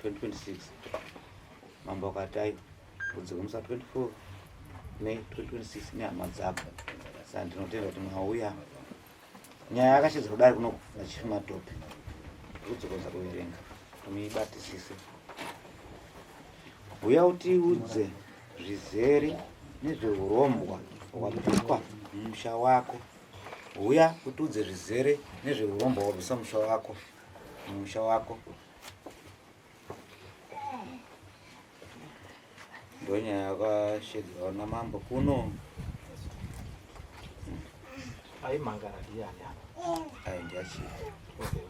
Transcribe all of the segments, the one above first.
2026. Mambo akati aiwa udzoke musi wa 24 May 2026 nehama dzako. Saka ndinotenda kuti mwauya. Nyaya yakashedzwa kudari kuno naChief Matope. Ndikudzokodza kuverenga kuti muibatisise. Huya utiudze zvizere nezvehurombwa hwabviswa mumusha wako. Huya utiudze zvizere nezvehurombwa hwabviswa musha wako mumusha wako. Ndonyaya yakashedzwa namambo kuno. Aimangara ndiyani apa? Ayi ndiyachief. Okay.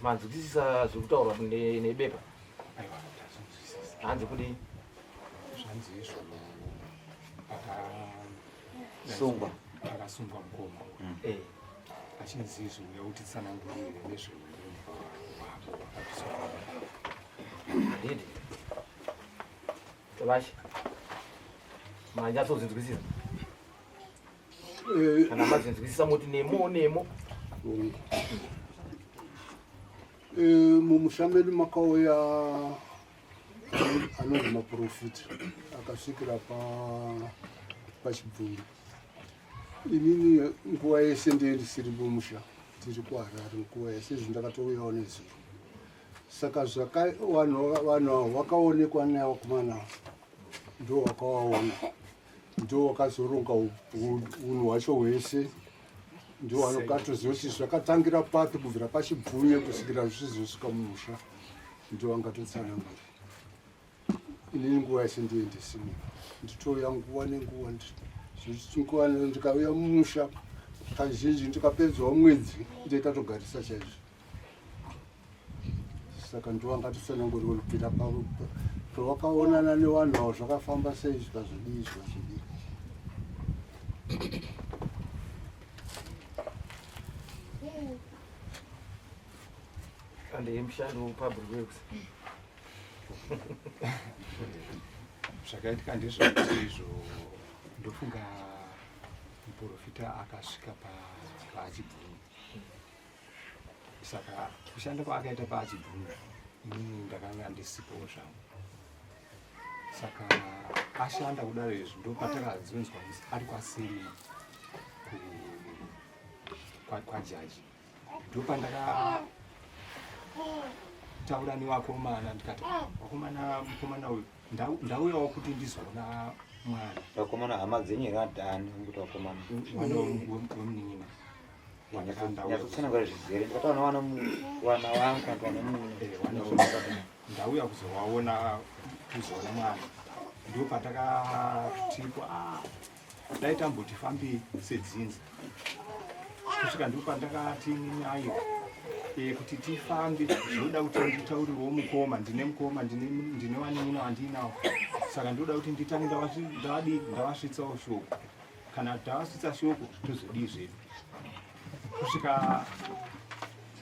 Manzwisisa zviri kutaurwa nebepa? Aiwa, ndazvinzwisisa. Hanzi kudii? Zvanzi izvo Sungwa. Pakasungwa mukoma. Eh. Achinzi izvo uya kuti tsanangurire nezveurombwa hwako hwakabviswa pamba. Handidi. Tabasha. Manyatsozvinzwisisa. Kana mazinzwisisa moti nemo nemo. Mumusha medu makauya anonzi maprofita akasvikira pachibvumbi. Inini nguva yese ndiye ndisiri mumusha, tiri kuHarare nguva yese izvi ndakatouyawo nezuro. Saka vanhu ava vakaonekwa nevakomana ndo wakavaona ndo wakazoronga unhu hwacho hwese ndo vanokatoziva kuti zvakatangira papi kubvira pachibvunye kusvikira zvichizosvika mumusha ndo vangatotsanangura. Inini nguva yese ndiye ndisimo, nditouya nguva nenguva nguva ndikauya mumusha kazhinji ndikapedzawo mwedzi ndiye tatogarisa chaizvo. Saka ndiwo angatotsanangurira kubvira pavakaonana nevanhu avo zvakafamba sei zvikazodii zvikazodii. Ande yemushando wepublic works. Zvakaitika ndezvekuti izvo ndofunga muprofita akasvika paachibvunza. Saka kushanda kwaakaita paachibvunza inini ndakanga ndisipowo zvangu. Saka ashanda kudaro izvi ndopatakazonzwa kuti ari kwaSirima kwajaji. Ndopandakataura nevakomana ndikati vakomana mukomana uyu ndauyawo kuti ndizoona mwana. Vakomana hama dzenyu here adhani kuti vakomana? Mwana wemunin'ina. Nyatotsanangura zvizere ndikataura wana wana wangu kana wana munhu. Ndauya kuzowaona kuzoona mwana. Ndopatakati ah dai tamboti fambi sedzinza. Kusvika ndopandakati nini aiwa e, kuti tifambe zvinoda kuti nditaurirewo mukoma ndine mukoma ndine vanin'ina vandiinawo saka ndoda kuti nditange ndavadii ndavasvitsawo shoko kana tavasvitsa shoko tozodii zvedu kusvika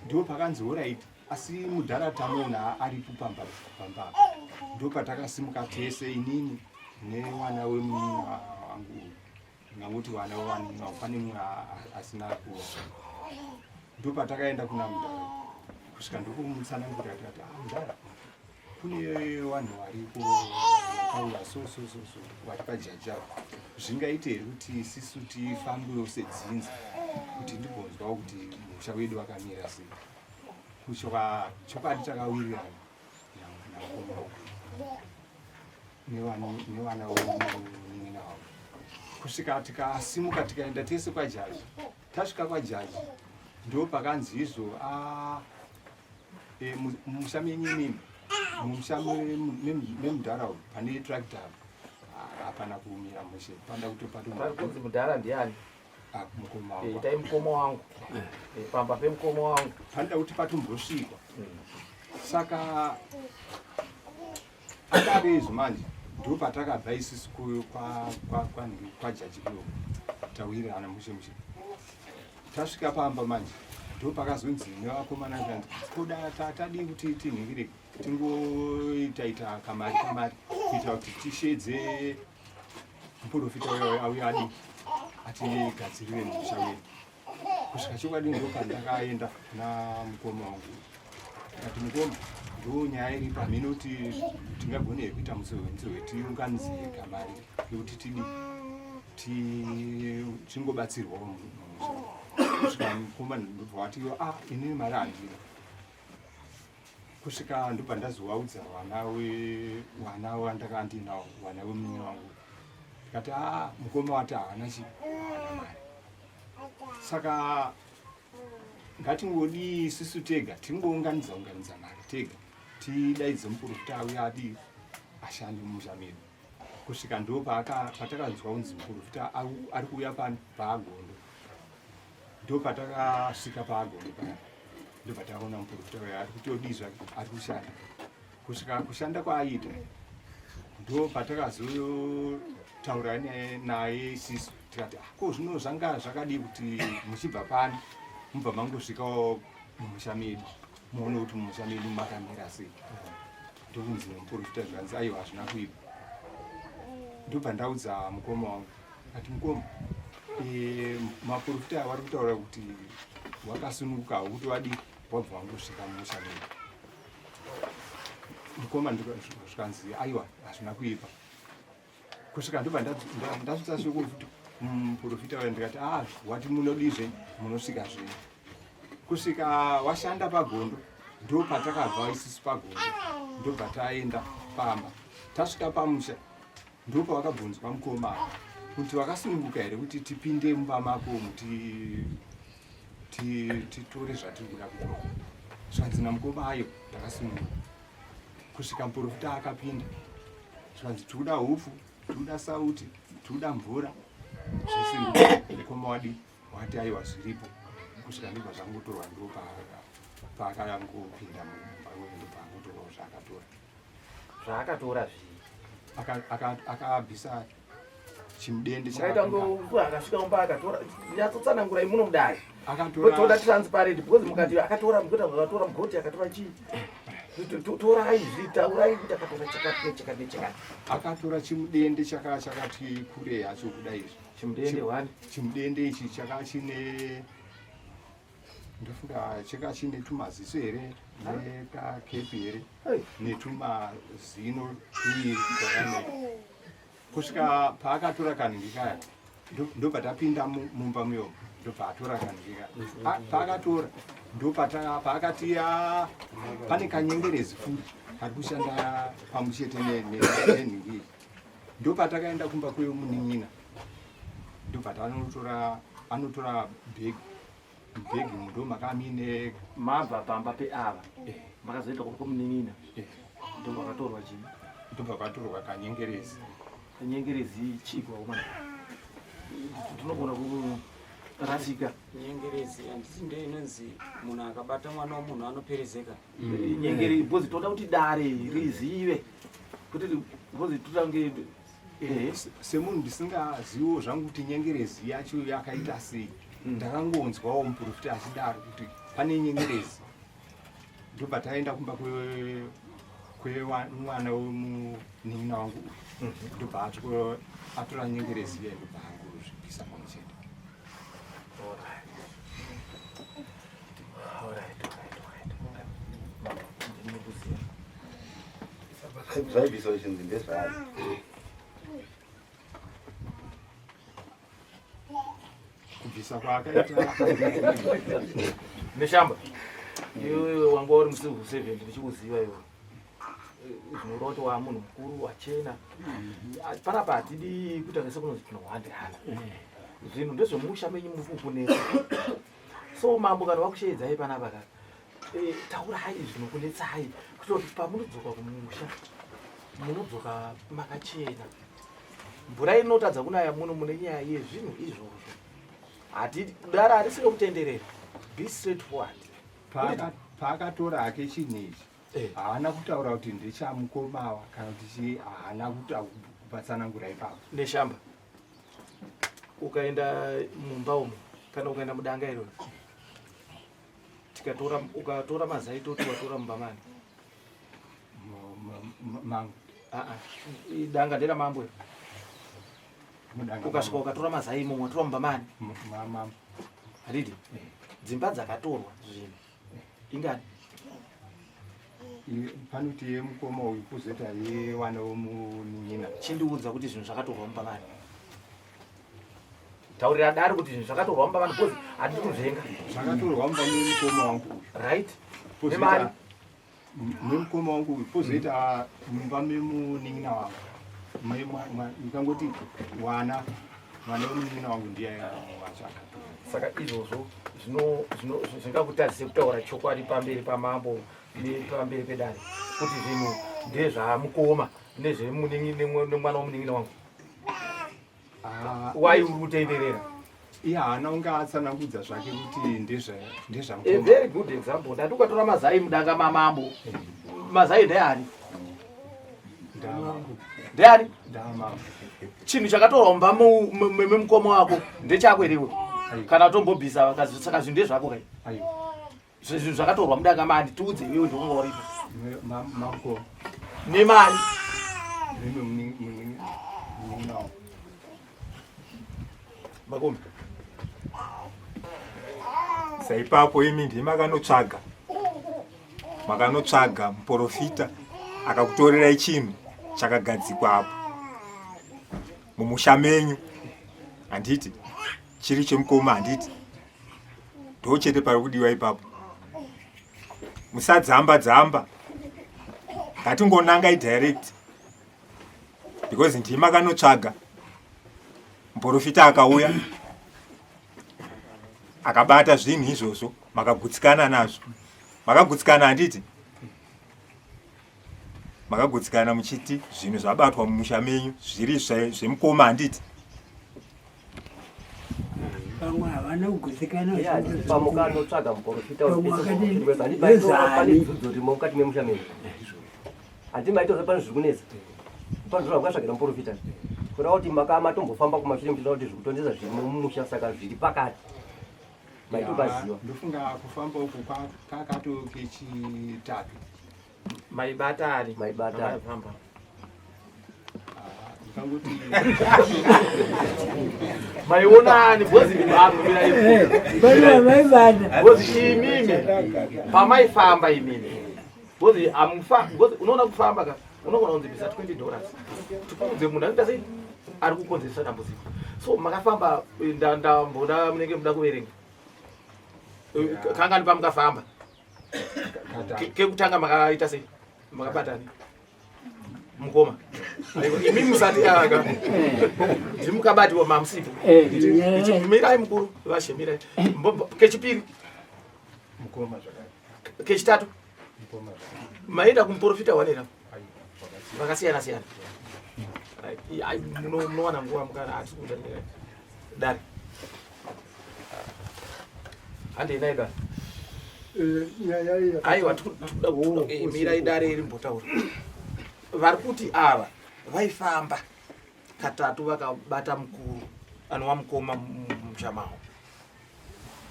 ndo pakanzi horaiti asi mudhara tamuona aripo pamba pamba ndo patakasimuka tese inini nemwana wemunin'ina wangu ndingangoti vana vanin'ina pane mumwe asina kuwa ndo patakaenda kuna mudhara kusvika ndokumutsanangurira tikati ah mudhara kune vanhu variko vakauya so so so so vari pajaji apo zvingaite here kuti isisu tifambewo sedzinza kuti ndigonzwawo kuti musha wedu wakamira sei kusvika chokwadi takawirirana nevana wemunin'ina wavo kusvika tikasimuka tikaenda tese kwajaji tasvika kwajaji ndo pakanzi izvo ah, e, mumusha menyu imimi mumusha memudhara uyu pane tractor hapana kumira mushe panda kutopakunzi mudhara ndiani ah, mukoma wangu itai mukoma wangu eh, pamba pemukoma wangu panoda kuti patombosvikwa saka akave izvo manje ndo patakabva isusu kwajaji kuyo tawirirana mushe mushe tasvika pamba manje ndo pakazonzi nevakomana kanzi koda tadii kuti tinhingire tingoitaita kamari kamari kuitira kuti tishedze muprofita uyo auye adi atigadzirire musha wedu. Kusvika chokwadi ndopandakaenda kuna mukoma wangu, ndikati mukoma, ndo nyaya iri pamhino kuti tingagone here kuita mutsirwe tiunganidze kamari yekuti tidi tingobatsirwawo mumusha. Kusvika mukoma ndobva wati ah, inini mari handina. Kusvika ndobva ndazovaudza vana vana vandaka ndinawo, vana vemunin'ina wangu, ndikati a mukoma wati haana chi haana mari, saka ngatingodii isusu tega tingounganidza unganidza mari tega tidaidze muprofita auya adii ashande mumusha medu. Kusvika ndo patakanzwa kunzi muprofita ari kuuya paagondo, ndo patakasvika paagondo paya, ndo patakaona muprofita uya ari kutodii zvake, ari kushanda. Kusvika kushanda kwaaiita ndo patakazotaura naye isisu tikati ah, ko zvino zvanga zvakadii kuti muchibva pano mubva mangosvikawo mumusha medu muone kuti mumusha medu makamira sei. Ndokunzi nemuprofita zvikanzi aiwa hazvina kuipa. Ndobva ndaudza mukoma wangu ati mukoma, maprofita vari kutaura kuti wakasununguka kuti wadii wabva wangosvika mumusha medu. Mukoma zvikanzi aiwa hazvina kuipa. Kusvika ndobva ndasvitsa shoko futi muprofita uya ndikati ah, wati munodizve munosvika zvenyu. Kusvika washanda pagondo ndo patakabva isusu pagondo, ndobva taenda pamba. Tasvika pamusha ndo pavakabvunzwa mukoma kuti vakasununguka here kuti tipinde mumba mako umu titore zvatiri kuda kutora. Zvanzi namukoma ayo ndakasununguka. Kusvika muprofita akapinda zvanzi tikuda hupfu, tikuda sauti, tikuda mvura, zvese. Mukoma wadi wati aiwa zviripo. Kusvika ndobva zvangotorwa, ndo paakangopinda mumba ndo paangotorwawo zvaakatora. Zvaakatora zvii? Akabvisa chimudende. Makaita kunge akasvika mumba akatora. Nyatsotsanangurai muno mudare. Akatora toda transparent because mukati akatora mugoti, akatora mugoti, akatora chii, torai zvitaurai kuti akatora chakati nechakati nechakati. Akatora chimudende chakati kure hacho kudai izvi. Chimudende one. Chimudende ichi chaka chine, ndofunga chaka chine tumaziso here nekakepi here netumazino tuiri twakanaka. Kusvika paakatora kanhingi kaya ndobva tapinda mumba muyomo, ndobva atora kanhingi kaya. Paakatora ndo paakati "Ah, pane kanyengerezi futi kari kushanda pamwe chete nenhingi iyi." Ndopatakaenda kumba kwemunin'ina, ndobva tanotora, anotora bhegi, bhegi ndo makamine. Mabva pamba peava makazoenda kumba kwemunin'ina, ndo makatorwa chii? Ndobva patorwa kanyengerezi. Kanyengerezi chii wakomana? Tinogona kurasika. Nyengerezi handiti ndo inonzi munhu akabata mwana womunhu anoperezeka? Nyengeri, because toda kuti dare rizive kuti, because totange Semunhu ndisingaziviwo zvangu kuti nyengerezi yacho yakaita sei, ndakangonzwawo muprofita achidaro kuti pane nyengerezi. Ndobva taenda kumba kwemwana wemunin'ina wangu uyu, ndobva atora nyengerezi iye, ndobva angozvibvisa pamwe chete. Alright. Ndinokuziva. Zvaibviswa zvichinzi ndezvaari. Kubvisa kwaakaita. Neshamba, iwewe wanga uri mucivil servant, ndichikuziva iwe, zvinoreva kuti waa munhu mukuru wachena. Panapa hatidi kuita sekunonzi tinohwandirana. Zvinhu ndezvemusha menyu, mukukunetsa. So mambo kana vakusheedzai panapa ka, taurai zvinokunetsai kuitira kuti pamunodzoka kumusha munodzoka makachena. Mvura inotadza kunaya muno mune nyaya yezvinhu izvozvo. Hatidi dara, harisi rekutenderera. Be straight forward. Paakatora hake chinhu ichi, haana kutaura kuti ndechamukomawa kana kuti chii, haana kupatsanangura ipapo. Neshamba, ukaenda mumba umo kana ukaenda mudanga iroro, tikatora, ukatora mazai, toti watora mumba mani? Mangu. Aa, danga nderamambo iro. Mudanga. Ukasvika ukatora mazai imomo, watora mumba mani? Mambo. Handiti dzimba dzakatorwa zvinhu ingani? Panoti yemukoma uyu kuzoita yewana womunin'ina. Chindiudza kuti zvinhu zvakatorwa mumba vani. Taurira dare kuti zvinhu zvakatorwa mumba vani because handidi kunzvenga. Zvakatorwa mumba memukoma wangu uyu. Right? Nemari. Nemukoma wangu uyu pozoita mumba memunin'ina wangu. Ndikangoti wana mwana wemunin'ina wangu ndiye wacho akatora. Saka izvozvo zvingakutadzise kutaura chokwadi pamberi pamambo nepamberi pedare kuti zvinhu ndezvamukoma nezvemwana wemunin'ina wangu. Ah. Why uri kutenderera? Iye haana kunge atsanangudza zvake kuti ndezvamukoma. A very good example. Ndati ukatora mazai mudanga mamambo. Mazai ndeani? Ndeani? Ndamambo. Chinhu chakatorwa mumba memukoma wako ndechako here iwe? Kana utombobvisa saka zvinhu ndezvako kai? Zvinhu zvakatorwa mudanga mani tiudze iwewe ndiwanga uripo. Mambo. Nemari. Makombi. Saipapo imi ndimi makanotsvaga. Makanotsvaga muporofita akakutorerai chinhu chakagadzikwa apo mumusha menyu handiti chiri chemukoma handiti ndochete pari kudiwa ipapo musadzamba dzamba ngatingonangai direct because ndima akanotsvaga muprofita akauya akabata zvinhu izvozvo makagutsikana nazvo makagutsikana handiti makagutsikana muchiti zvinhu zvabatwa mumusha menyu zviri zvemukoma handiti vamwe havana kugutsikana pamuka anotsvaga muprofita pane dzudzo rimo mukati memusha menyu handi maitoza pane zviri kunetsa pane zviri kutsvagira muprofita kureva kuti maka matombofamba kumashure muchiona kuti zviri kutondesa zvirimo mumusha saka zviri pakati maitopaziva ndofunga kufamba uku kakato kechitatu maibata ari maibata maifamba ndikangoti maionani bhozi maibata bhozi imimi pamaifamba imimi bhozi amufa bhozi unoona kufamba ka unogona kunzi bvisa 20 dollars tikuudze munhu anoita sei ari kukonzeresa dambudziko so makafamba ndamboda munenge muda kuverenga kangani pamukafamba kekutanga makaita sei makabatani mukoma imi musati aka ndimukabatiwa mamusipo eh, mirai mukuru vashe mirai kechipiri mukoma zvakare kechitatu maenda kumuprofita wanera vakasiyana siyana munowana nguva mukana hatisi kuita dare handei naye dare eh, aiwa eh, mirai dare iri mbotaura vari kuti ava vaifamba katatu vakabata mukuru anova mukoma muchamawo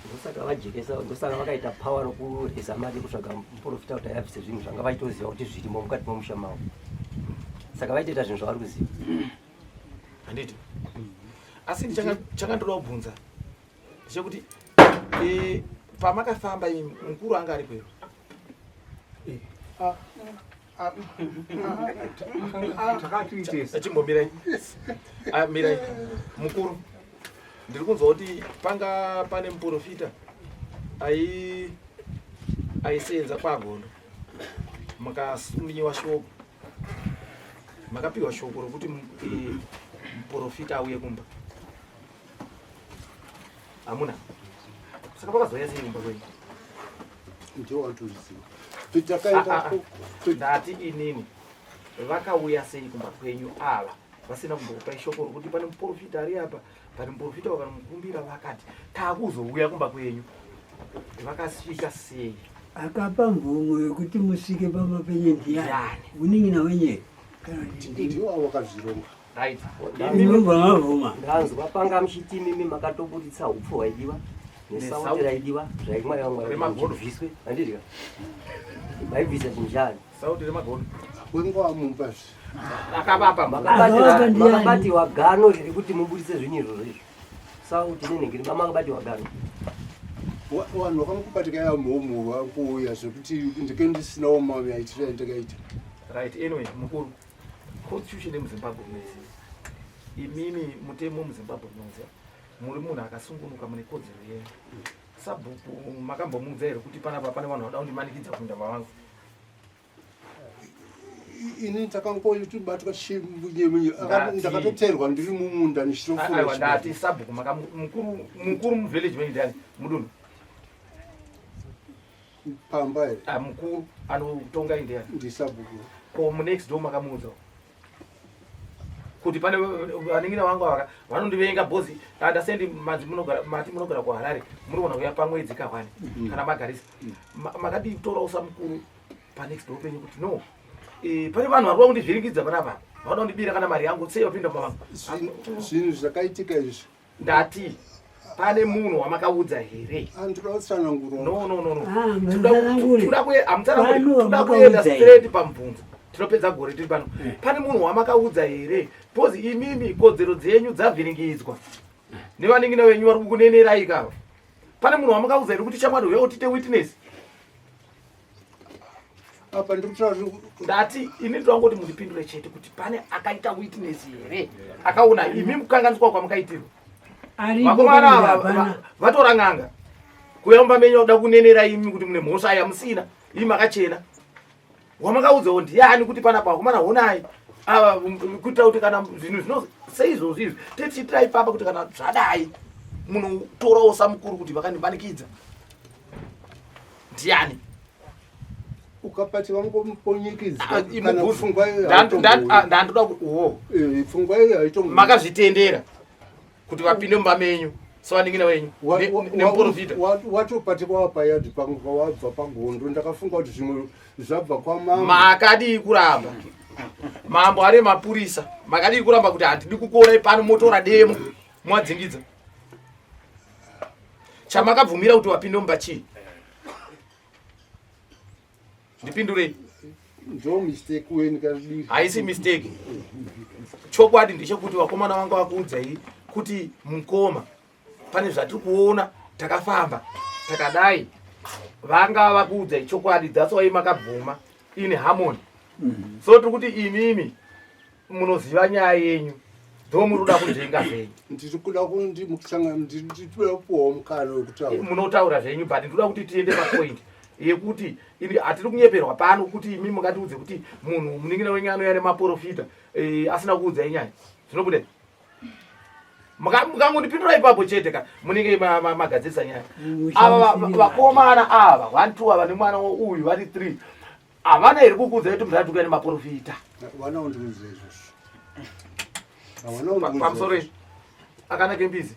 ndosaka vajekesa ndosaka vakaita power rokureza mari kutsvaga muprofita kuti ayabvise zvinhu zvanga vachitoziva kuti zvirimo mukati memusha mavo saka vaitoita zvinhu zvavari kuziva handiti asi chakandoda kubvunza chekuti e, pamakafamba imi mukuru anga ari kwero chimbomirai ah, mirai mukuru ndiri kunzwa kuti panga pane muprofita aisenza kwagondo makasumiwa shoko makapiwa shoko rokuti e, muprofita auye kumba hamuna saka pakazouya sei kumba kwenyu ndiwo watoziva takaenda ah, ah, ah. ndati inini vakauya sei kumba kwenyu ava vasina kumbokupai shoko rokuti pane muprofita ari apa pane muprofita vakanomukumbira vakati takuzouya kumba kwenyu vakasvika sei akapa mvumo yekuti musvike pamba penye ndiyani munin'ina wenye kana ndiwo avo vakazvironga right inobva mavhuma ndanzwa panga muchiti imimi makatoburitsa hupfu hwaidiwa nesauti raidiwa zvaimwaiwamwaibviswe handidya maibvisa chinhu chani sauti remagodo wenguva mumba akavapa makabatiwa gano riri kuti muburitse zvinhu izvozvo izvo sauti nenhengeri makabatiwa gano. Vanhu vakangobatika yamhomho vanguuya zvekuti ndike ndisinawo maitiro andakaita. Right, anyway, mukuru, constitution yemuZimbabwe munoiziva. Imimi mutemo muZimbabwe munoziva. Muri munhu akasungunuka mune kodzero yenyu. Sabhuku makambomuudza here kuti panapa pane vanhu vanoda kundimanikidza kuinda mavangu? Ini ndakangobatwa chimunyemunye, ndakatoteerwa ndiri mumunda ndichitofura. Ndati sabhuku mukuru mukuru muvillage menyu ndiani mudunhu? Pamba here? Ah, mukuru anotonga ndiani? Ndisabhuku. Ko munext door makamuudza kuti pane vanin'ina vangu ava vanondivenga bhozi andasendi manzi munogara mati munogara kuHarare munogona kuya pamwedzi kahwani kana magarisa. Makadii kutorawo samukuru panext door penyu kuti no, pane vanhu vari kuda kundivhiringidza panapa, vanoda kundibira kana mari yangu, sei vapinda mumba vangu? Zvinhu zvakaitika izvi. Ndati pane munhu wamakaudza here? Andinoda kutsanangura. No, no, no, no. Ah, Toda mutsanangure. Hamutsanangure. Pano Toda kuenda wamakaudza here? straight pamubvunzo. Tinopedza gore tiri pano. Pane munhu wamakaudza here? Because imimi kodzero dzenyu dzavhiringidzwa nevanin'ina venyu vari kukunenerai kava. Pane munhu wamakaudza here kuti shamwari uya utiite witness? Apa ndiri kutaura Ndati ini ndinongoti mundipindure chete kuti pane akaita witness here akaona imi mukanganiswa kwamakaitirwa? Aripo Vakomana kana ava hapana. vatora n'anga kuuya mumba menyu vakuda kunenera imi kuti mune mhosva yamusina, imi makachena. Wamakaudzawo ndiani kuti panapa vakomana honai ava, kuitira kuti kana zvinhu zvino seizvozvi izvi tichiitira ipapa kuti kana zvadai munotorawo samukuru kuti vakandimanikidza ndiani? Ukapati vangomponyekidzwa Ah, kana pfungwa iyo haitombouyi. Ndandoda wo Pfungwa iyo haitomboyi. Makazvitendera kuti vapinde mumba menyu sevanin'ina venyu nemuprofita? Watopati kwawapayadhi pangu pawabva pagondo, ndakafunga kuti zvimwe zvabva kwamambo. Makadii kuramba? Mambo ane mapurisa. Makadii kuramba kuti handidi kukuonai pano, motora demo mwadzingidza? Chamakabvumira kuti vapinde mumba chii? Ndipindurei. Ndo mistake weni kadii? Haisi mistake. Chokwadi ndechekuti vakomana vanga vakuudzai kuti mukoma pane zvatiri kuona, takafamba takadai, vanga vakuudzai chokwadi. That's why makabvuma in harmony. So tiri kuti imimi munoziva nyaya yenyu, ndo muri kuda kunzvenga zvenyu. Ndiri kuda ndiri kuda kupuwawo mukana wekutaura. Munotaura zvenyu, but ndinoda kuti tiende papoint yekuti ini hatiri kunyeperwa pano kuti imi mungatiudze kuti munhu munin'ina wenyu anouya nemaprofita asina kuudzai nyaya zvinobuda. Mukangondipindura ipapo chete ka munenge magadzirisa nyaya. Ava vakomana ava 1 2 ava nemwana uyu vari 3, havana here kukuudzai kuti munhu atuka nemaprofita? Vana undiudza izvozvo, havana kundiudza. Pamusoro izvi akanaka mbizi,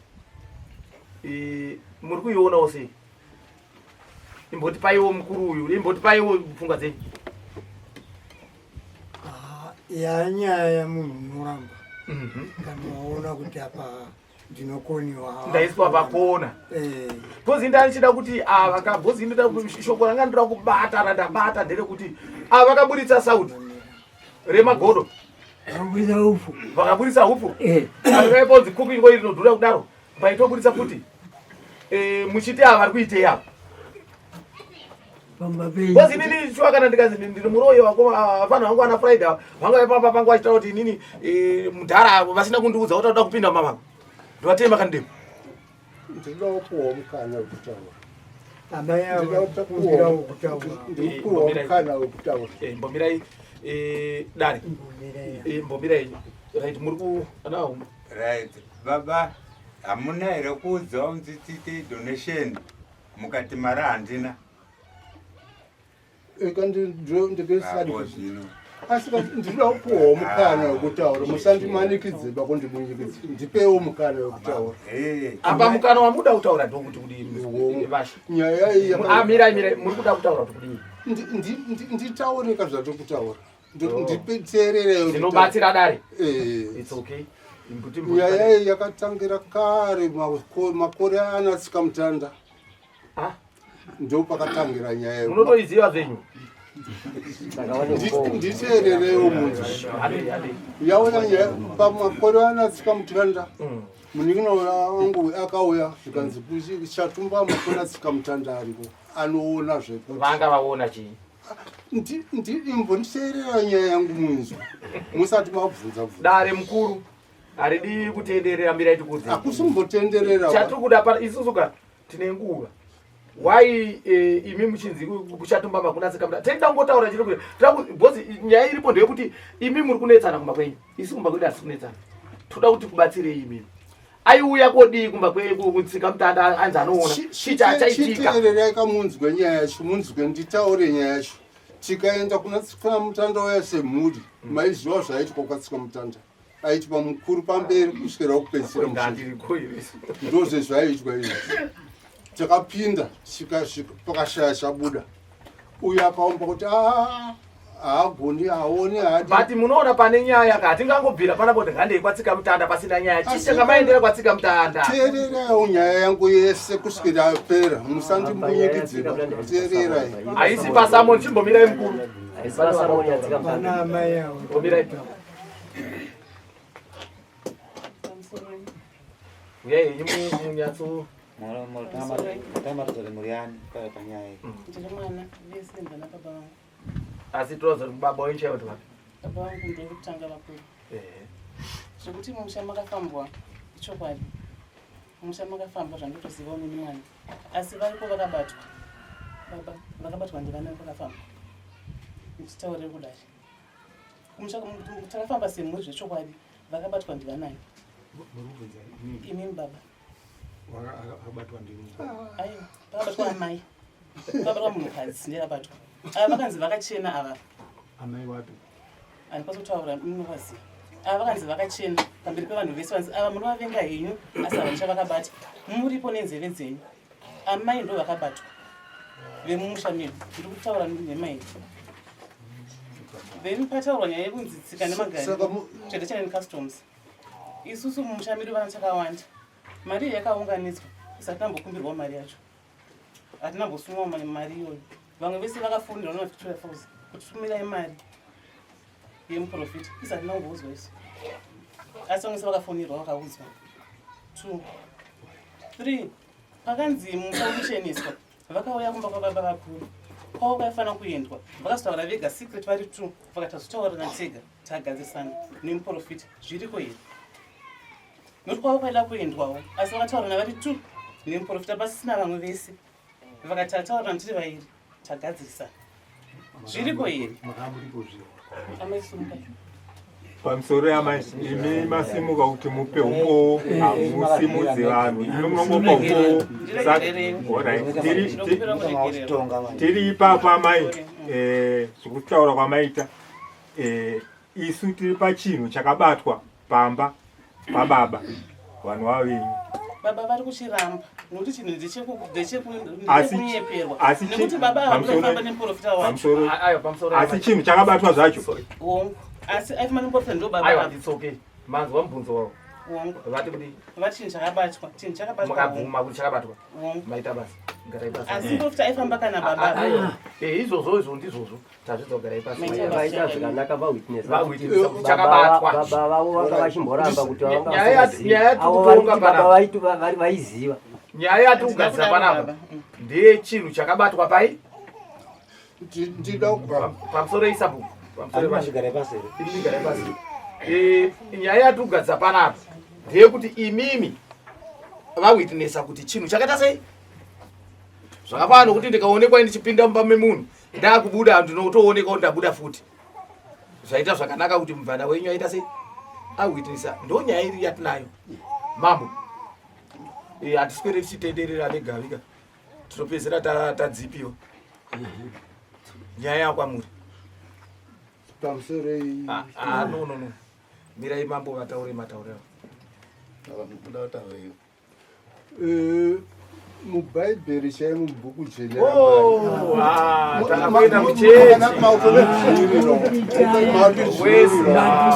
muri kuionawo sei? Imboti paiwo mukuru uyu, imboti paiwo pfungwa dzenyu. Ah, yanyaya yamunhu unoramba kana waona kuti apa ndinokoniwa. Ndaiswa pakona. Bhozi ndandichida kuti ava ka bhozi ndoda shoko ranga ndoda kubata randabata nderekuti ava vakaburitsa sauti remagodo. Vakaburitsa upfu. Vakaburitsa upfu. Akaiponzi cooking oil inodhura kudaro, paitoburitsa futi muchiti ava vari kuitei apa? Pamba penyu. Bhozi inini shuwa kana ndikazi ndiri muroyi, vanhu vangu ana Friday ava vanga vepamba pangu vachitaura kuti inini mudhara vasina kundiudza kuti vanoda kupinda mumba mangu, ndovatema kandemo. Ndinoda kupuwawo mukana wekutaura. Amai ava Ndinoda kumbirawo kutaura. Ndikupuwawo mukana wekutaura. Mbomirai, dare. Mbomirai. Mbomirai. Right, muri ku ana Right, baba, hamuna here kuudzawo kunzi tiite donation, mukati mari handina? Eka ndikesadi. Apo zvino. Asi ndinoda kupuwawo mukana wekutaura, musandimanikidze bakundibunyikidze, ndipewo mukana wekutaura. Apa mukana wamuda kutaura ndokuti kudii, Vashe? Nyaya iyi Ah, mirai, mirai, muri kuda kutaura kuti kudii? Nditaure ka zvatiri kutaura. Nditeererewo. Zvinobatsira dare. It's okay. Nyaya iyi yakatangira kare, makore ana Tsikamutanda. Ah. Ndo pakatangira nyaya iyi. Munotoiziva zvenyu. Nditeererewo munhu. Hade, hade. Yaona nyaya pamakore ana Tsikamutanda. Munin'ina wangu akauya zvikanzi kuchatumbama kuna tsikamutanda ariko anoona zvekuti vanga vaona chii. Imbonditeerera nyaya yangu munzwa musati mabvunza bvunza. Dare mukuru haridi kutenderera mirai tikudze. Hakusi kumbotenderera. Chatiri kuda pa isusu ka tine nguva. Why eh, imi muchinzi kuchatumbama kuna tsikamutanda? Tenda kungotaura chiri kuti because nyaya iripo ndeyekuti imi muri kunetsana kumba kwenyu. Isu kumba kwedu hatisi kunetsana. Toda kuti kubatsirei imimi. Aiuya kodii kumba kwenyu kutsika mutanda anzi anoona. Chii chachaitika? Chiteererai kamunzwe nyaya yacho, munzwe nditaure nyaya yacho. Tikaenda kuna tsika mutanda uya semhuri, maiziva zvaiitwa kwatsika mutanda. Aitwa mukuru pamberi kusvikira kupedzisira mushe. Ndozvezvaiitwa izvi. Takapinda pakashaya chabuda. Uyu akaomba kuti ah, haagoni haoni haadi. But munoona pane nyaya ka hatingangobvira pana kuti ngandei kwatsika mutanda pasina nyaya. Chii changa maendera kwatsika mutanda? Teererawo nyaya yangu yese kusvikira yapera musandimbunyikidze teererai. Haisi pasamoni chimbomirai mukuru. Haisi pasamoni yatsika mutanda. Vana amai avo. Mbomirai. Uyai henyu munyatso Matamatidza kuti muri ani panyaya iyi. Ndiri mwana vese ndana baba vangu. Asi toza kuti baba wenyu chaivo vapi? Baba vangu ndokutanga vakuru. Ehe. Zvekuti mumusha makafambwa ichokwadi. Mumusha makafambwa zvandotoziva unini mwana. Asi variko vakabatwa. Baba vakabatwa ndivana vakafambwa. Ndichitaurire kudai. Kumusha takafamba semhuri zvechokwadi vakabatwa ndivanani? Imimi baba. Akabatwa ndini. Aiwa, pakabatwa amai. Pakabatwa munhukadzi ndiye akabatwa. Ava vakanzi vakachena ava. Amai wapi? Handikwanisi kutaura munovaziva. Ava vakanzi vakachena pamberi pevanhu vese vanzi ava munovavenga henyu asi havana chavakabata. Muripo nenzeve dzenyu. Amai ndo vakabatwa vemumusha medu. Ndiri kutaura nhema here? Then pataurwa nyaya yekunzi tsika nemagariro tradition and customs. Isusu mumusha medu vana takawanda. Mari iyi yakaunganidzwa isati tambokumbirwa mari yacho. Hatina mbosumwa mari iyoyo. Vamwe vese vakafonderwa nana Victoria Falls kuti tumirai mari yemuprofita. Isu hatina kumboudzwa isu. Asi vamwe vese vakafonirwa vakaudzwa. 2 3 pakanzi musha ukucheneswa vakauya kumba kwababa vakuru kwavo kwaifanira kuendwa vakazotaura vega secret vari 2 vakati tazotaurirana tega tagadzirisana nemuprofita zviriko here nokuti kwavo kwaida kuendwawo asi vakataurirana vari 2 nemuprofita pasisina vamwe vese vakati tataurirana tiri vairi tagadzirisana zviriko here amai sumuka Pamusoro amai, imi masimuka kuti mupe umbowo, hamusimudzi vanhu, imi munongopa umbowo. Alright, tiri ipapo amai, zvekutaura kwamaita, isu tiri pachinhu chakabatwa pamba pababa vanhu vavenyu. Baba vari kuchiramba nokuti chinhu ndechekunyeperwa nekuti baba ava vaifamba nemuprofita wacho. Asi chinhu chakabatwa zvacho. Hongu, asi aifamba nemuprofita ndo baba. Aiwa, it's okay. Manzwa mubvunzo wavo. Hongu. Vati kudii? Vati chinhu chakabatwa, chinhu chakabatwa. Mukabvuma kuti chakabatwa. Hongu. Maita basa. Garai pasi. Asi muprofita aifamba kana baba. Izvozvo izvo ndizvozvo. Tazvidzwa garai pasi. Vaita zvakanaka vawitness. Vawitness kuti chakabatwa. Baba vavo vanga vachimboramba kuti vanga Nyaya vasingazivi. nyaya yatiri Avo vari kutonga kuti baba panapa. vaitu vaiziva. Nyaya yatiri kugadzira panapa ndeye chinhu chakabatwa pai? Ndida pamusoro isabhuku. Pamusoro Handina garai pasi here? Imi garai pasi. Nyaya yatiri kugadzira panapa ndeyekuti imimi vawitnessa kuti chinhu chakaita sei? Zvakafanana nokuti ndikaonekwa ndichipinda mumba memunhu ndakubuda ndinotoonekwa kuti ndabuda futi. Zvaita zvakanaka kuti mubvana wenyu aita sei? Awitnessa. Ndo nyaya iri yatinayo. Mambo. Hatiswere tichitenderera negavika. Tinopedzera tadzipiwa. Nyaya yakwamuri. Pamusoro iyi. No, no, no. Mirai mambo vataure matauriro. Mubhaibheri chaimo mubhuku jene Oh, takakuenda muchechi.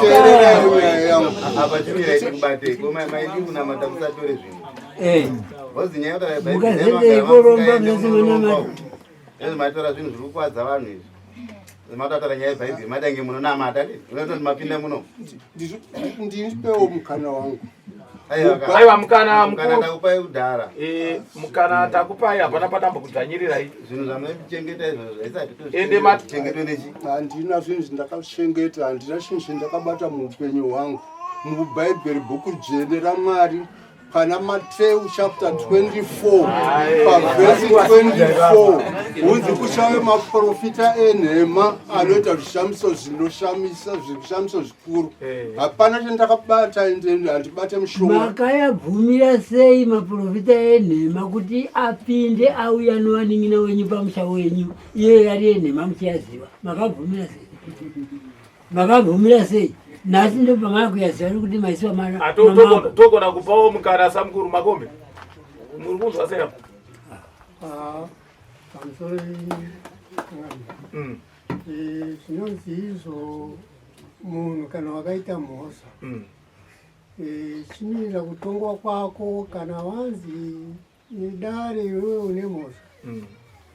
Teererai nyaya yangu. Apa chimirai ndikubate ko maidi kunamata musatore zvinhu. Wazi nyaya yataura Bhaibheri Mukazendei koromba mese munamata. Ezvo matora zvinhu zviri kukwadza vanhu izvi. Mataura nyaya yeBhaibheri matange munonamata ndi. Munototi mapinda muno. Ndipewo mukana wangu. Aiwa mukana mukana takupai kudhara. Eh, mukana takupai hapana patambokudzvanyirirai. Zvinhu zvamunochengeta izvozvo zvaisati Ende chengetwe nechi. Handina zvinhu zvindakachengeta, handina chinhu chandakabata muupenyu hwangu. MuBhaibheri bhuku dzvene raMwari pana Mateu chapter 24 pavhesi 24 hunzi kuchave maprofita enhema anoita zvishamiso zvinoshamisa zvishamiso zvikuru. Eh. Hapana chandakabata ende handibate mushonga. Makayabvumira sei maprofita enhema kuti apinde auya novanin'ina wenyu pamusha wenyu iye yari yenhema muchiyaziva? Makabvumira sei? Makabvumira sei? Nhasi ndopamakuyaziva kuti maisiwa mana. Ah, togona kupawo mukana samukuru makombe. Muri kunzwa sei apo? Ah, pamusoro eh, zvinonzi izvo munhu kana wakaita mhosva eh, chinoenda kutongwa kwako kana wanzi nedare iwewe une mhosva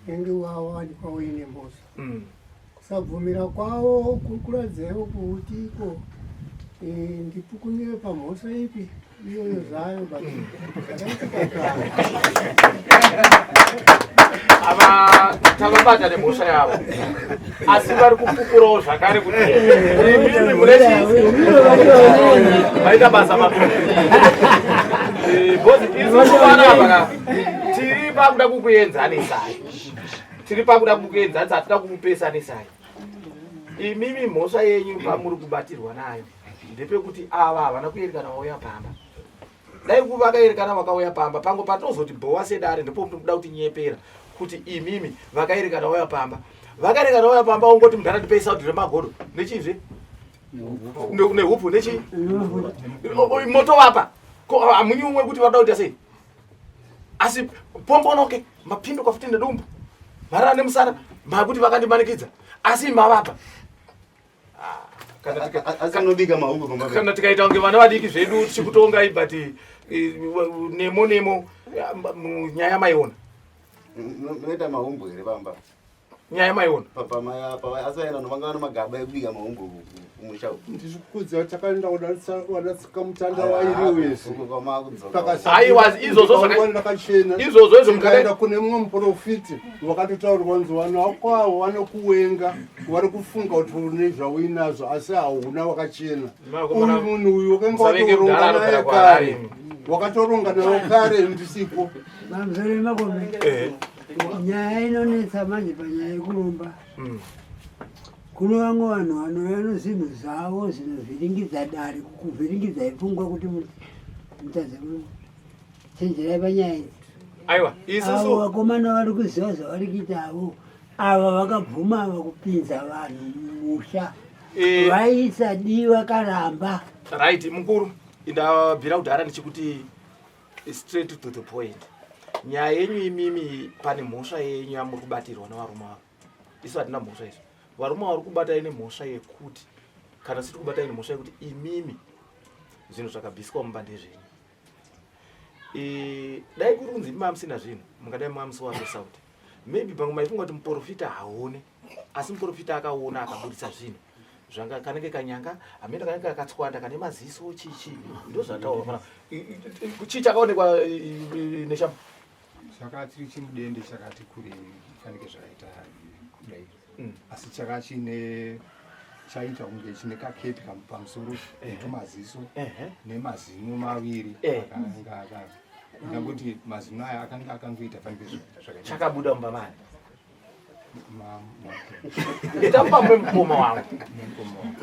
unenge wawanikwa uine mhosva kusabvumira kwavo kukuradzewo kuti iko eh, ndipukunyire pamhosva ipi iyoyo zvayo but zvakaitika kare. Ava tavabata nemhosva yavo asi vari kupupurawo zvakare kuti imimi mune chii maita basa makuru bhozi isusu vana ava ka tiri pakuda kukuenzanisai tiri pakuda kukuenzanisa hatida kukupesanisai imimi mhosva yenyu pamuri kubatirwa nayo ndepekuti ava havana kuerekana vauya pamba dai ku vakaerekana vakauya pamba pango patinozoti bhowa sedare ndipo munoda kuti nyepera kuti imimi vakaerekana vauya pamba vakaerekana vauya pamba ongoti mudhara ndipei saudi remagodo nechizve nehupfu nechi motovapa hamunyi umwe kuti vada kuita sei asi pombonoke mapinduka futi nedumbu marara nemusana makuti vakandimanikidza asi mavapa Asi unobika mahumbwe pamba penyu. Kana tikaita kunge vana vadiki zvedu tichikutongai but nemo nemo nyaya maiona. Munoita mahumbwe here pamba? Nyaya maiona. Asi vaenda novanga vane magaba ekubika mahumbwe kumusha uku. Ndizvikudza takaenda wadatsika mutanda wairi wese. Aiwa, izvozvo ndakachena. Izvozvo izvo tikaenda kune mumwe muprofiti wakatotaurwa kunzi vanhu vako avo vanokuwenga vari kufunga kuti une zvauinazvo asi hauna wakachena. Uyu munhu uyu wakanga watoronga naye kare. Wakatoronga naye kare ndisipo. Pamusoro makombe. Nyaya inonetsa manje panyaya yekuromba. Kuno vamwe vanhu vanouya nezvinhu zvavo zvinovhiringidza dare, kukuvhiringidzai pfungwa kuti mutadze chenjerai panyaya idzi. Aiwa, isusu avo vakomana vari kuziva zvavari kuita avo ava vakabvuma ava kupinza vanhu mumusha vaisadiwa karamba. Right, mukuru, ndabvira kudhara ndichikuti straight to the point. Nyaya yenyu imimi pane mhosva yenyu yamuri kubatirwa nevarume ava. Isu hatina mhosva isu. Varume vari kubatai nemhosva yekuti kana siri kubatai nemhosva yekuti imimi zvinhu zvakabviswa mumba ndezvenyu. Dai kuri kunzi imi mamusina zvinhu mungadai mamusi wacho sauti. Maybe pamwe maifunga kuti muprofita haone, asi muprofita akaona akabudisa zvinhu zvanga kanenge kanyanga hameno kanenge kakatswanda kane maziso chichi ndozvataurwa pana chii chakaonekwa neshamba Chakati chimudende chakati kure fanike zvakaita kudai asi chakachine chaita kunge chine kakepi pamusoro netumaziso nemazino maviri akanga ndangoti mazino aya akanga akangoita fanike zvakaita chakabuda mumba mani ita mumba memukoma wangu.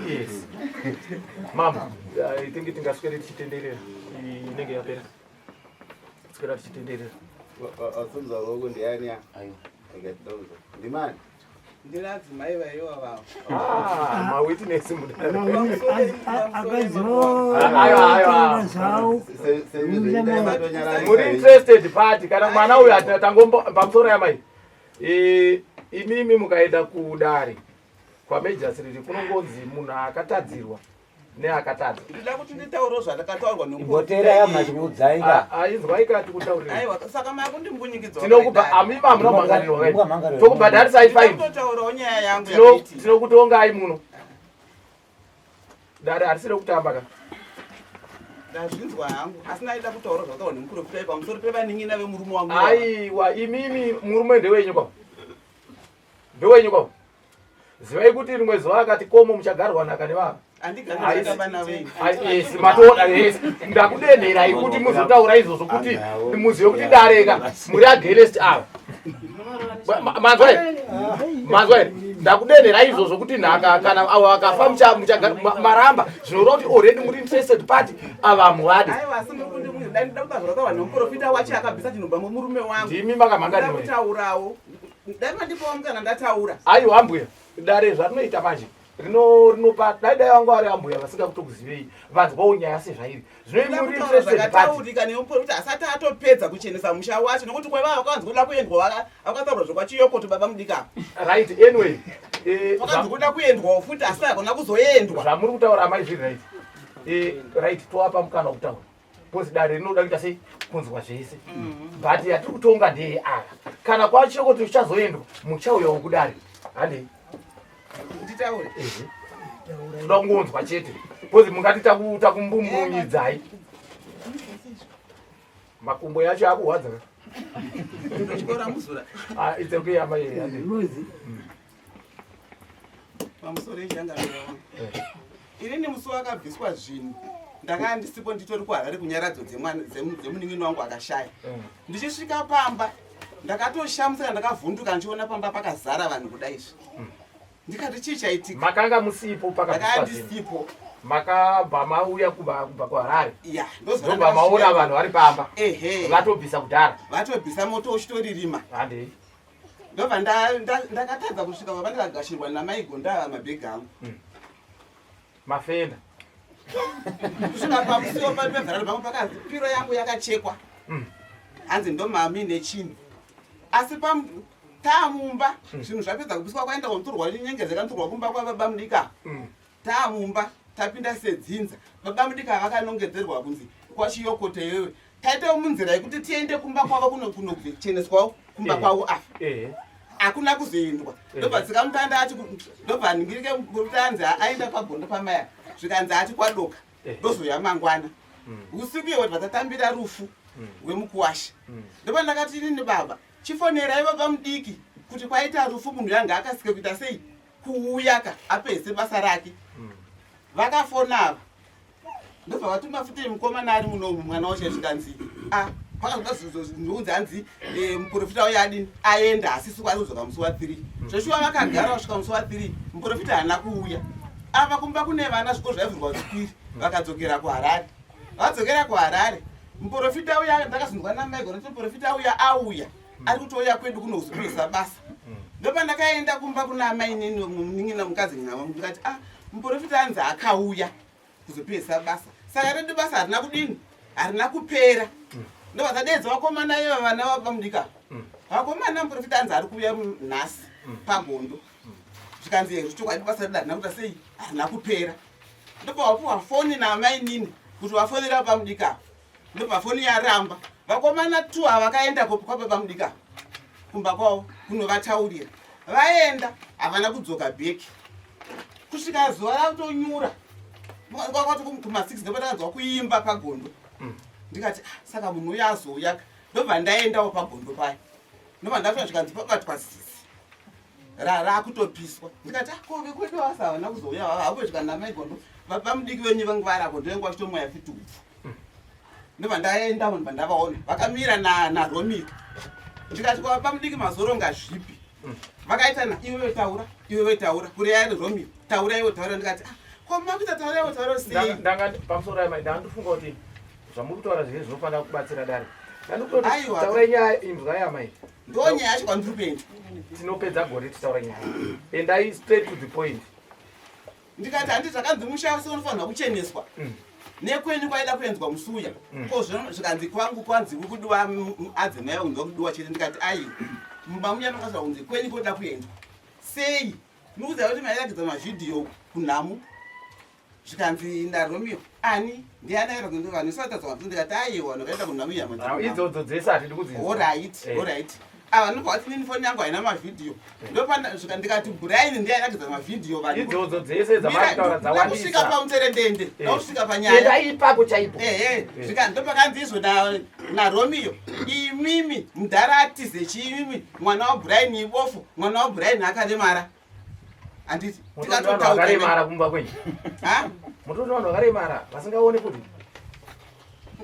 Yes mama, I think tingaswere tichitenderera, inenge yapera swera tichitenderera. Wasunza ruoko ndiani ya? Ndimani? Ndinadzimai vaiwa vavo. Ah, mawitness Akaziva zvavo. Muri interested party kana mwana uyu tangombo pamusoro yamai. Imimi mukaenda kudare kwamejasiriri kunongonzi munhu akatadzirwa neakatadza. Ndinoda kuti nditaurewo zvandakataurwa. Imbotera yamachikuudzai ka. Inzwai ka tikutaurira. Aiwa, saka makundimbunyikidzwa. Tinokupa amimi hamuna kumhangarirwa kai. Tokubhadharisai fine. Ndinotaurawo nyaya yangu yakaitika. Tinokutongai muno. Dare harisiri rekutamba ka. Ndazvinzwa hangu asi ndaida kutaura zvakataurwa nemuprofita pamusoro pevanin'ina vemurume wangu. Aiwa imimi murume ndewenyu kwa. Ndewenyu kwa. Zivai kuti rimwe zuva akati komo muchagarwa nhaka nevanhu. Yes, matoona yes. Ndakudenherai kuti muzotaura izvozvo kuti muzive kuti dareka muri against ava. Manzwa here? Manzwa here? Ndakudenherai izvozvo kuti nhaka kana avo vakafa muchagara maramba zvinoreva kuti already muri interested party ava hamuvadi. Aiwa asi muri kundimwira dai ndida kutaura nemuprofita wacho akabvisa chinobva mumurume wangu. Ndimi makamhangani. Kutaurawo. Dai mandipawo mukana ndataura. Aiwa ambuya, dare zvarinoita manje rino rinopa dai dai vanga vari ambuya vasingakutokuzivei vanzwawo nyaya sezvairi zvinoimuritaurika nemuprofita asati atopedza kuchenesa musha wacho nokuti kwaiva vakanzi kuda kuendwa vakataurwa zvekwachiyokoto baba mudika right anyway eh, vakanzi kuda kuendwawo futi asi hakuna kuzoendwa zvamuri kutaura amai zviri right eh, right toapa mukana wekutaura Because dare rinoda kuita sei kunzwa zvese mm. but yatiri kutonga ndeye ava kana kwacho kuti uchazoendwa muchauyawo kudare handei nditaure toda kungonzwa chete because mungati takumbumbunyidzayi makumbo yacho akuhwadza ah, it's okay amai pamusoro echangamira wangu eh. inini musi wakabviswa zvinhu ndakanga ndisipo nditori kuharare kunyaradzo dzemunin'ini wangu akashaya eh. ndichisvika pamba ndakatoshamisika ndakavhunduka ndichiona pamba pakazara vanhu kuda izvi hmm. ndikati chii chaitika makanga musipo pakanga ndisipo makabva mauya kubva kuharare ndobva maona vanhu vari pamba vatobvisa kudhara vatobvisa moto uchitoririma handei ndobva ndakatadza kusvika baba ndikagashirwa namai gondava mabhegi angu hmm. mafenda kusvika pamusiwo pevharano pangu pakanzi piro yangu yakachekwa hmm. hanzi ndomami nechinhu asi taamumba hmm. zvinhu zvapedza kubiswa kwaenda kunotorwa nyengezeka notorwa kumba kwababa mudika Taamumba tapinda sedzinza baba mudika vakanongedzerwa kunzi kwachiyokoto iwewe taitawo munzira yekuti tiende kumba kwavo kunocheneswawo kumba eh, kwavo afa eh. hakuna kuzoendwa eh. ndobva tsikamutanda ati ndobva ningirike kuti anzi aenda pagondo pamaya zvikanzi ati kwadoka ndozouya mangwana hmm. usiku iwe tibva tatambira rufu hmm. rwemukuwasha hmm. ndobva ndakati inini baba chifonerai baba mudiki kuti kwaita rufu munhu yanga akasike kuita sei kuuya ka apedze basa rake mm. vakafona ava ndobva vatuma futi mukomana ari munomu mwana wacho zvikanzi a ah, pakazonzi hanzi eh, muprofita uyo adini aenda asisi kwari kudzoka musi wa three mm. zveshuwa vakagara vasvika musi wa three muprofita haana kuuya ava kumba kune vana zvikoro zvaivhurwa chipiri mm. vakadzokera kuharare vadzokera kuharare muprofita uya ndakazonzwa namaigona kuti muprofita uya auya ari kutouya kwedu kunozopedza basa ndopandakaenda kumba kuna amainini munin'ina mukadzi nyama ndikati ah muprofita anzi akauya kuzopedzisa basa saka redu basa harina kudini harina kupera ndobva tadeedza vakomana iva vana vabamudika vakomana muprofita anzi ari kuuya nhasi pagondo zvikanzi hezvo chokwadi basa redu harina kuita sei harina kupera ndobva wapuwa foni naamainini kuti wafonera vabamudika ndobva foni yaramba vakomana t ava vakaenda kwababa mudika kumba kwavo kunovataurira vaenda havana kudzoka bheki kusvika zuva rakutonyura kwakati kuma6 ndopandakanzwa kuimba pagondo mm. ndikati ah, saka munhu uyo azouya ndobva ndaendawo pagondo paya ndobva ndatoa zvikanzi pabatwa zizi rakutopiswa ndikati ah, ko vekwedu vasa havana kuzouya havo zvikanzi namaigondo baba mudiki venyu vangu varako ndovenge vachitomwaya futi upfu ndobva ndaenda ndobva ndavaona vakamira naromika ndikati kwababa mudiki mazoronga zvipi vakaita na iwe taura iwe taura kuri yari romeo taura iwe taura ndikati ah, ko makuita taura iwe taura sei ndanga pamusoro amai ndandofunga kuti zvamuri kutaura zvine zvinofanira kubatsira dare taura nyaya inzwa yamai ndo nyaya yacho kwandiri kuenda tinopedza gore titaura nyaya endai straight to the point ndikati handi zvakanzi musha wese unofanirwa kucheneswa mm. nekwenyu kwaida kuenzwa musi uya mm. ko zvino zvikanzi kwangu kwanzi kudiwa adzimai kunzwa kudiwa chete ndikati ai mumba muya makazva kunzi kwenyu koda kuendwa sei mukuziva kuti mairatidza mavhidhiyo kunhamu zvikanzi ndaromio ani ndiani airatidza vanhu isatadza mavhidhiyo ndikati aiwa ndakaenda kunhamu yama idzodzo dzese hatidi kudzinzwa orit eh. orit. Ava ndobva vati inini foni yangu haina mavhidhiyo. Ndopandasvika ndikati Brian ndiye airatidza mavhidhiyo vanhu. Idzodzo dzese dzamataura dzawandisa. Kusvika pamuterendende, eh. ndakusvika panyaya. Endai ipapo chaipo. Ehe, eh. zvika ndopakanzi izvo na naRomeo, imimi mudhara atize chiimimi mwana waBrian ibofu, mwana waBrian akaremara. Handiti tikatotaura vakaremara kumba kwenyu. Ha? Mutoto vanhu vakaremara vasingaone kuti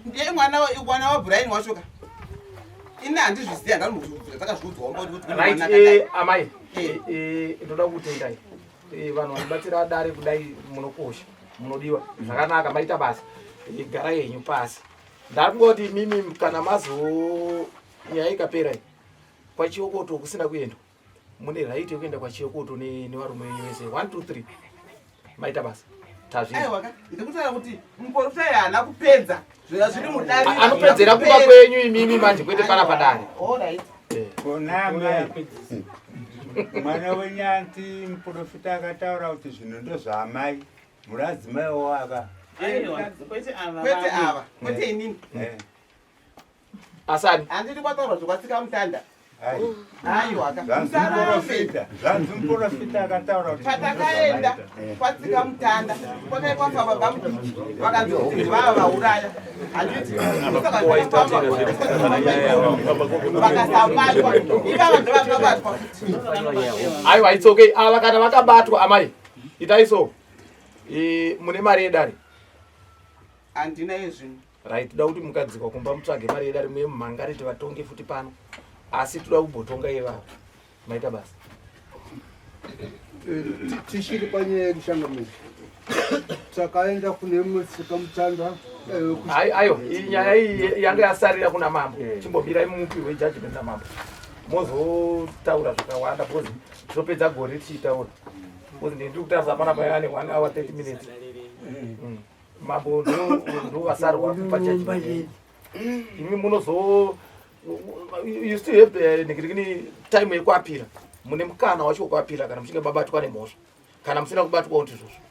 ndiye mwana mwana waBrian wacho ka. Ini handizvizivi handanombozvibvira takazviudzwa wamba kuti right eh, amai eh. eh, ndoda kutendai eh, vanhu vanobatsira dare kudai munokosha munodiwa zvakanaka maita basa eh, garai henyu pasi ndakungoti mimi kana mazo nyaya ikapera iyi kwachiyokoto kusina kuendwa mune right yekuenda kwachiyokoto nevarume venyu vese 1 2 3 maita basa tazviaiwaka ndikutaura kuti muporofita haana kupedza zvira zviri mudare anopedzera kumba kwenyu imimi manje kwete pana padare eh. kona amai mwana wenyanti muporofita akataura kuti zvinhu ndozvaamai muradzimaiwo aka kwete ava kwete inini eh. Asani. Handiti kwataurwa zvekwatsika mutanda. Aiwa ka. Zvanzi muprofita akataura kuti patakaenda eh. kwatsika mutanda kwakai kwafa baba mudiki vakanzi kuti ndivava vauraya handiti vakasabatwa ivava ndovakabatwa futi. Aiwa it's okay. Ava kana vakabatwa amai itai so. Eh, mune mari yedare. Handina yezvinhu. Right, toda kuti mukadzikwa kumba mutsvage mari yedare muye mumhangare tivatonge futi pano asi toda kumbotonga ivavo maita basa eh, tichiri panyaya yekushangamira takaenda kune mutsika mutanda eh, ayo nyaya iyi yanga yasarira kuna mambo eh. chimbomirai mupihwe judgment namambo mozotaura zvakawanda because topedza gore tichitaura because ndiri kutarisa panapa yane 1 hour 30 minutes mm. mambo ndovasarwa kupa judgment imi munozo you still have the nigirikini time yekuapira mune mukana wacho wekuapira kana muchinge mabatwa nemhosva kana musina kubatwa kuti izvozvo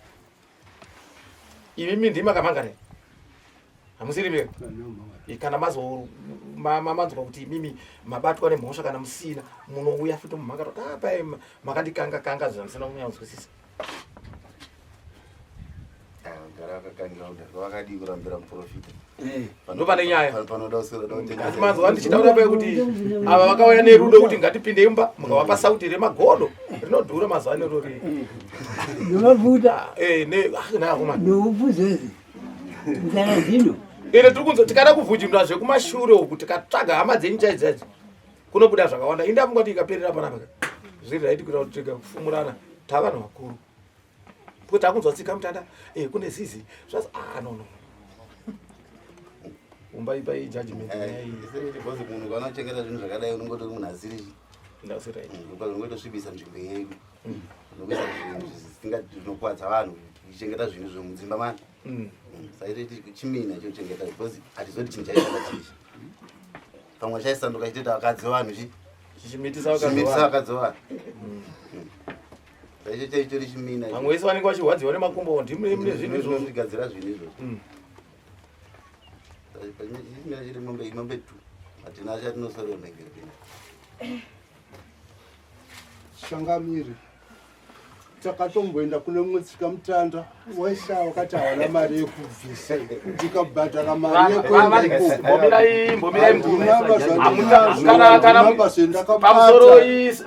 imimi ndimi makamangara hamusiri mega kana mazo manzwa kuti imimi mabatwa nemhosva kana musina munouya futi mumhangara kuti ah, pai makandikanga kanga zvamusina kunyanzwisisa Gara akakangira kudhaka vakadii kurambira muprofita eh. ndopane nyaya panoda kuswera da kutengesa manzwa ndichitaura paye kuti ava vakauya nerudo kuti ngatipinde imba mukavapa sauti remagodo rinodhura mazuva ano rori nemafuta eh, ah, noupuzezi nzara zvino ende tiri kunzo tikada kuvhunjinura zvekumashure uku tikatsvaga hama dzenyu chaidzaidzo kunobuda zvakawanda indafunga kuti ikaperera panapa zviri raiti kuita kuti tega kufumurana tavanhu vakuru because takunzwa tsika mutanda eh, kune zizi zvas ah, no no umba ipa ijudgment eh, because munhu kana uchengeta zvinhu zvakadai unongotori munhu asiri ungoitosvibisa nzvimbo yedu mm. unokuisa zvinhu zvinokuvadza vanhu kuchengeta zvinhu zvemudzimba mani mm. mm. saitoti chimina chochengeta because hatizoti chinhu chaishanda chichi pamwe chaisanduka chitoita vakadzi vevanhu chi chichimitisa vakadzi vevanhu Icho chaitori chimina. Vamwe vese vanenge vachirwadziwa nemakumbo ndimi mune zvinhu izvozvo. Zvinogadzira zvinhu izvozvo. Mm. Chimina chiri mombe mombe tu. Hatina chatinoswera mhengere pinda. Changamire. Takatomboenda kune mumwe tsikamutanda waisa wakati hawana mari yekubvisa ndikabhadhara mari yekuendaimbomirai mbomirai pamusoro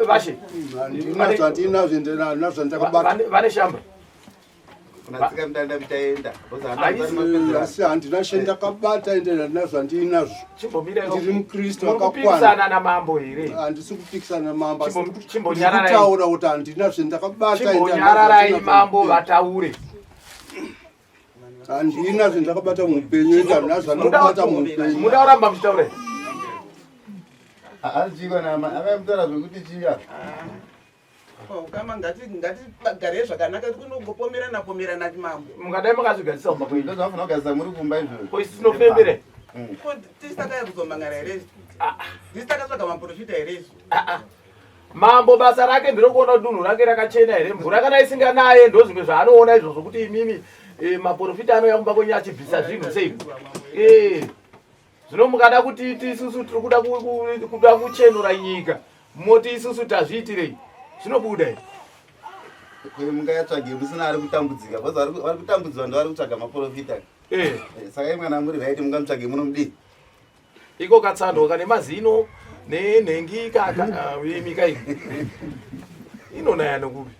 vashe handina zvandinazvo ndinazvo zvandakabata vane shamba asi handina chendakabata ende handina zvandinazvo ndiri mukristu akakwana namambo here handisi kupikisana namambo kutaura kuti handina zvendakabata chimbonyararai mambo vataure handina zvendakabata muupenyu ende handina zvandakabata muupenyu muda kuramba muchitaura Achiiko nama akamutaura zvekuti chiya Ukama ngatigarei zvakanaka kunongopomerana pomerana mambo. Mungadai makazvigadzisa kumba kwenyu. Ndozvamufanira kugadzisa muri kumba izvozvo. Ko isu tinofembere. Mm. Ko tisu takauya kuzomangara here isu? Ah, ah. Tisu takatsvaga maprofita here isu? Ah, mambo basa rake nderokuona dunhu rake rakachena here mvura kana isinganaye ndozvimwe zvaanoona izvozvo kuti imimi eh, maprofita anouya kumba kwenyu achibvisa zvinhu sei eh. Zvino mukada kuti isusu tiri kuda kuda kuchenura nyika, moti isusu tazviitirei? Zvinobuda here? Kwe mungayatsvage musina ari kutambudzika because vari kutambudzwa ndo vari kutsvaga maprofita. Eh. eh. Saka imwe kana muri right mungamutsvage munomudii? Iko katsando kane mazino nenhengi kaka ah, imika iyi. Inonaya nokupi?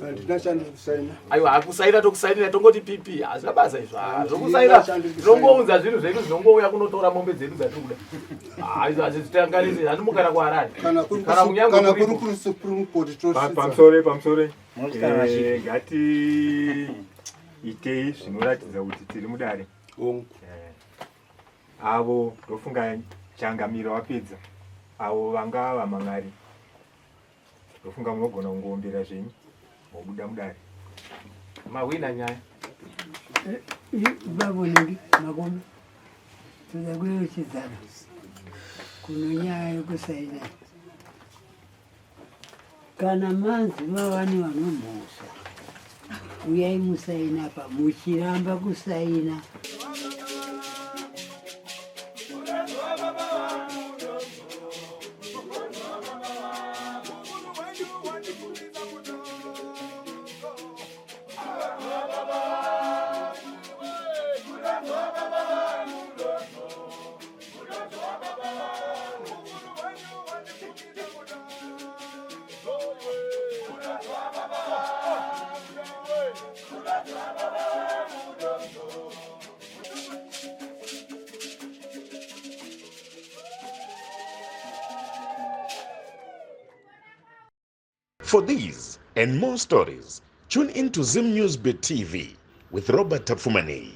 Handina chandiri kusaina. Aiwa hakusaina tokusainira tongoti pp hazvina basa izvo. Ah, zvokusaina tinongounza zvinhu zvedu zvinongouya kunotora mombe dzedu dzatiri kuda. Ah, izvo hazvititanganisi handimukana kuHarare. Kana kuri kana kunyange kuri kuri Supreme Court tosvitsa. Pamusoro pamusoro. Eh, ngati itei zvinoratidza kuti tiri mudare. Hongu. Eh, avo ndofunga changamiro wapedza avo vanga vamang'ari Ndofunga munogona kungoombera zvenyu mobuda mudare. Mahwina nyaya. Eh, Babonenge makome toda kuyeuchidzana kuno nyaya yekusaina kana manzi mava nevanomhosva uyai musaina apa muchiramba kusaina. For these and more stories, tune in to Zim News Bit TV with Robert Tafumani.